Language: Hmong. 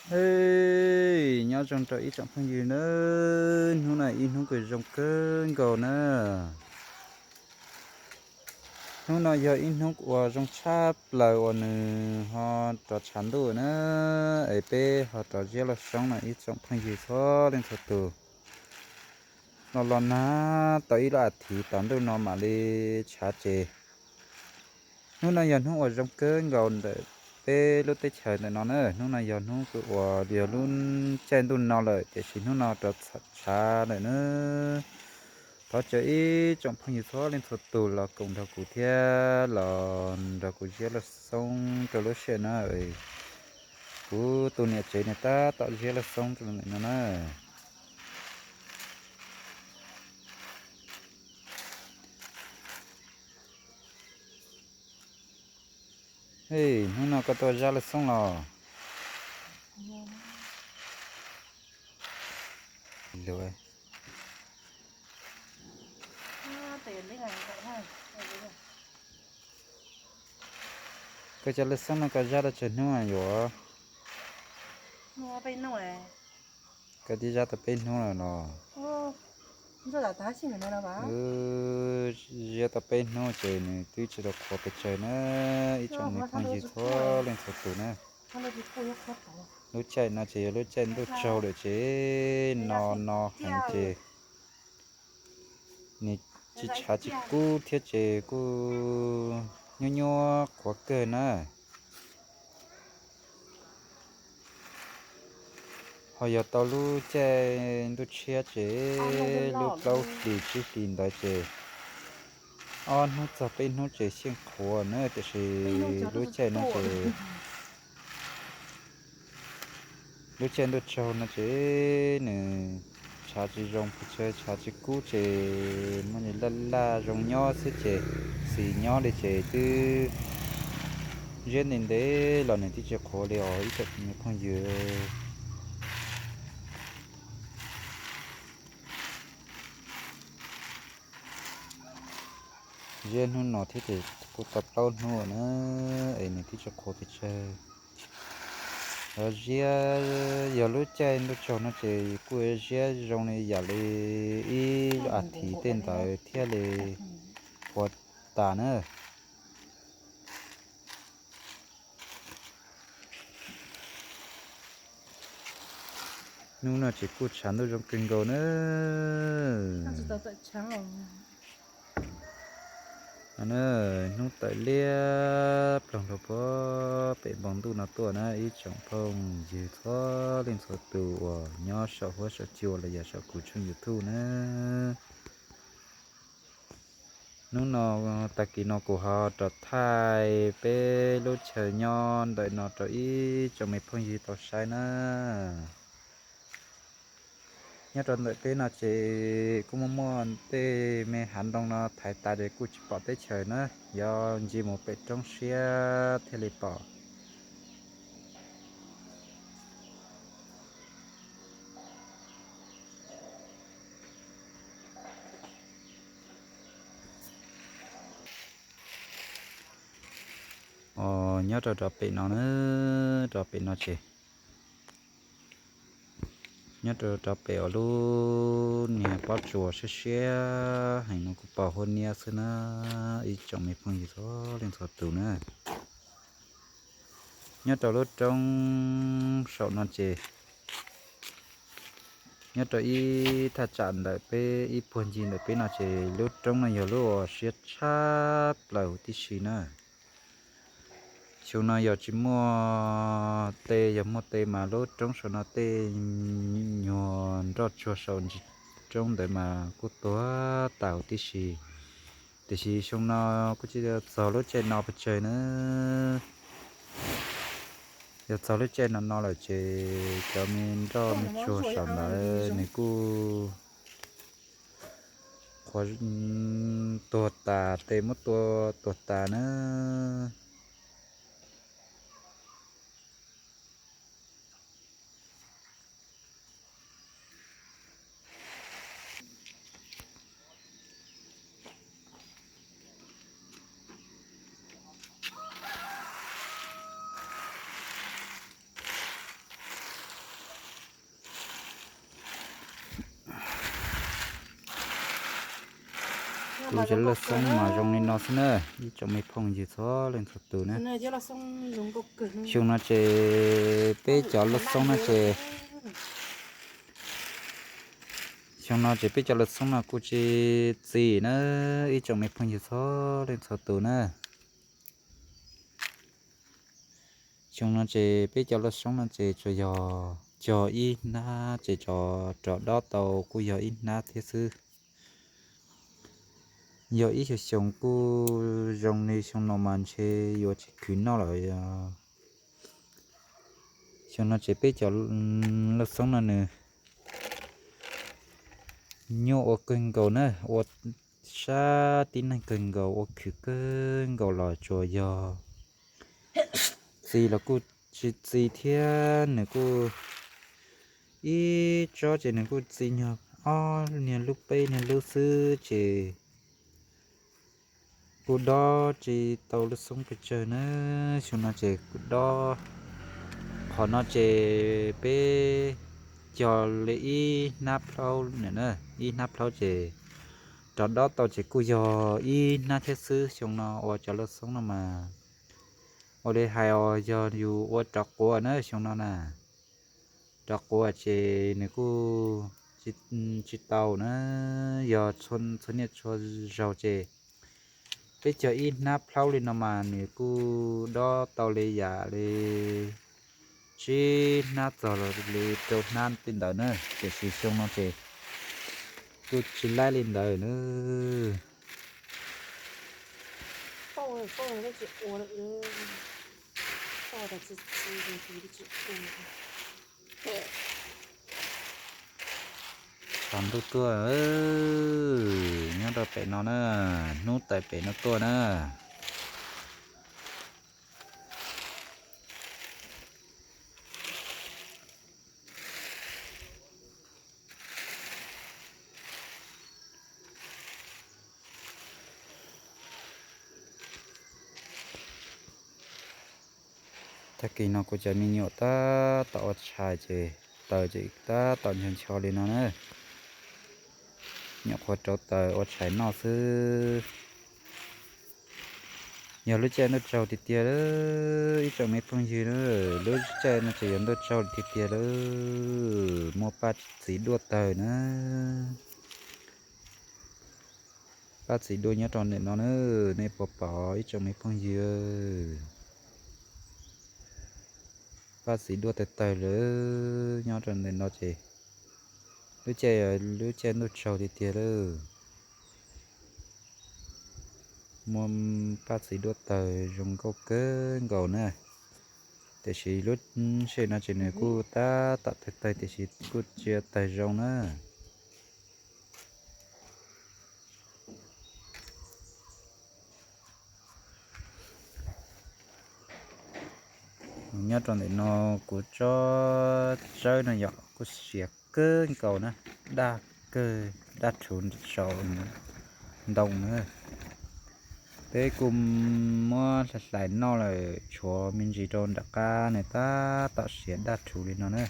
Hej, nyob zoo rau ib tsoom phooj ywg nawb, hnub no ib hnub kws zoo kawg nkaus na. Hnub no yog ib hnub uas zoo tshaj plaws uas nws ho rov tshav ntuj na, es peb ho rov ziab laj xoob no ib tsoom phooj ywg txhua leej txhua tus. Los los nag tau ib lub as thiv tas ntuj no mam li tshav ces hnub no yog hnub uas zoo kawg nkaus ntawm peb lub teb chaws ntawm no na. Hnub no yog hnub uas yog lub caij ntuj no lawm tiam sis hnub no rov tshav lawm na. Thov caw ib tsoom phooj ywg txhua leej txhua tus los koom nrog kuv thiab los nrog kuv ziab laj xoob rau lub sij hawm no. Kuv tus niam tsev nws tab tom ziab laj xoob rau ntawm no na. Hej, hnub no koj tuaj zab laj xoob los? Koj cov laj xoob no koj zab tau tsawg hnub yuav? Koj twb zab tau peb hnub lawm los? Ziab tau peb hnub ces nws twb tsis tau qhuav pes tsawg na, ib tsoom me phooj ywg txhua leej txhua tus na. Lub caij no ces yog lub caij ntuj tsaug lawm ces no no heev ces nws tsis tshav tsis kub thiab ces kuj nyuaj nyuaj qhuav kawg na. Ho yog tau lub caij ntuj tshiab ces lub plaub hlis tsib hlis ntawd ces ob hnub txog peb hnub ces xyeej qhuav na, tiam sis lub caij no ces lub caij ntuj tsaug no ces nws tshav tsis zoo pes tsawg, tshav tsis kub ces muaj li laj laj zoo nyob xwb ces xis nyob li ces twb ziab ntev ntev los nws twb tsis qhuav li os ib tsoom me phooj ywg. Ziab hnub no thiab ces kuj tau plaub hnub na, es nws twb tsis qhuav pes tsawg. Yog ziab, yog lub caij ntuj tsaug no ces kuj ziab zoo li yam li ib as thiv tej ntawd thiaj li qhuav tas na. Hnub no ces kuj tshav ntuj zoo kawg nkaus na. Hnub tawm liab ploog rau puag pem npoo ntuj no tuaj na ib tsoom phooj ywg txhua leej txhua tus uas nyob saum huab saum cua los yog saum kuv tshooj YouTube na. Hnub no, tag kis no kuv ho rov thaij peb lub chaw nyob ntawm no rau ib tsoom me phooj ywg tau saib na. Nyob rau ntawm peb no ces kuj muaj muaj tej me hav ntoo no thaiv tas ces kuj tsis pom teb chaws na, yog ncig mus pem roob siab thiaj li pom. Os, nyob rau rov pem no na, rov pem no ces nyob rau rov pem uas lub niag pob tsuas siab siab heev no kuj pom huab niab xwb na, ib tsoom me phooj ywg txhua leej txhua tus na. Nyob rau lub roob saum no ces nyob rau ib thaj tsam ntawm peb ib puag ncig ntawm peb no ces lub roob no yog lub uas siab tshaj plaws huv tib si na. Xyoo no yog tsis muaj tes, yog muaj tes mas lub roob saum no tej nyuag nroj tsuag saum ntsis roob ntawd mas kuj tuag tas huv tib si. Tiam sis xyoo no kuj tsis txog lub caij no pes tsawg na. Yog txog lub caij no no lawm ces cov me nroj me tsuag saum ntawd nws kuj qhuav tuag tas, tes muab tua tuag tas na. Kuv cov lauj xoob mas zoo li no xwb na, ib tsoom me phooj ywg txhua leej txhua tus na. Xyoo no ces peb cov lauj xoob no ces, xyoo no ces peb cov lauj xoob no kuj tsis txi na, ib tsoom me phooj ywg txhua leej txhua tus na. Xyoo no ces peb cov lauj xoob no ces tsuas yog cog ib hnab ces rov dob tau kuj yog ib hnab thiab xwb. Yog ib xyoo xyoo kuj zoo li xyoo no mas ntshe yuav tsis khwv noj lawm. Xyoo no ces peb cov lauj xoob no nws nyuaj ua kawg nkaus na, ua sab tib neeg kawg nkaus, ua khwv kawg nkaus los tsuas yog txi los kuj tsis txi thiab, nws kuj ib tsob ces nws kuj txi nyuag ob niag lub peb niag lub xwb ces kuj dob tsis tau lub xoob pes tsawg na. Xyoo no ces kuj dob, qhov no ces peb cog li ib hnab plaub na, ib hnab plaub ces rov dob tau ces kuj yog ib hnab thiab xwb. Xyoo no ua cov lauj xoob no mas ua li hais os, yog yus ua rov quav na xyoo no na, rov quav ces nws kuj tsis tau na, yog txhua niaj txhua zaug ces peb cog ib hnab plaub li no mas nws kuj dob tau li yam li tsib hnab txog li rau hnab tej ntawd na, tiam sis xyoo no ces kuj tsis laib li ntawd na. Tshav ntuj tuaj, nyob rau pem no na, hnub tawm pem no tuaj na. Tag kis no kuv cov me nyuam tab tom ua tshais ces taws ces tab tom ncho ncho li no na. Nyuam qhuav rauv taws ua tshais noj xwb. Yog lub caij ntuj tsaug tiag tiag lawm ib tsoom me phooj ywg na, lub caij no ces yog ntuj tsaug tiag tiag lawm, muaj paj txiv duaj tawg na. Paj txiv duaj nyob rau ntawm no na, nej puas pom ib tsoom me phooj ywg? Paj txiv duaj tawg tawg lawm nyob rau ntawm no ces lub caij, lub caij ntuj tsaug tiag tiag lawm. Muaj paj txiv duaj tawg zoo nkauj kawg nkaus na. Tiam sis lub sij hawm no ces nws kuj tab tom tawg tawg tiam sis kuj tsis tawg zoo na. Nyob rau ntawm no kuv tsob tsawb no yom kuj siav kawg nkaus na, daj kawg, daj rhuv saum ntoo na. Peb kuj muab hlais hlais noj lawm tshuav me ntsis rau nram qab nws tab tom siav daj rhuv li no na.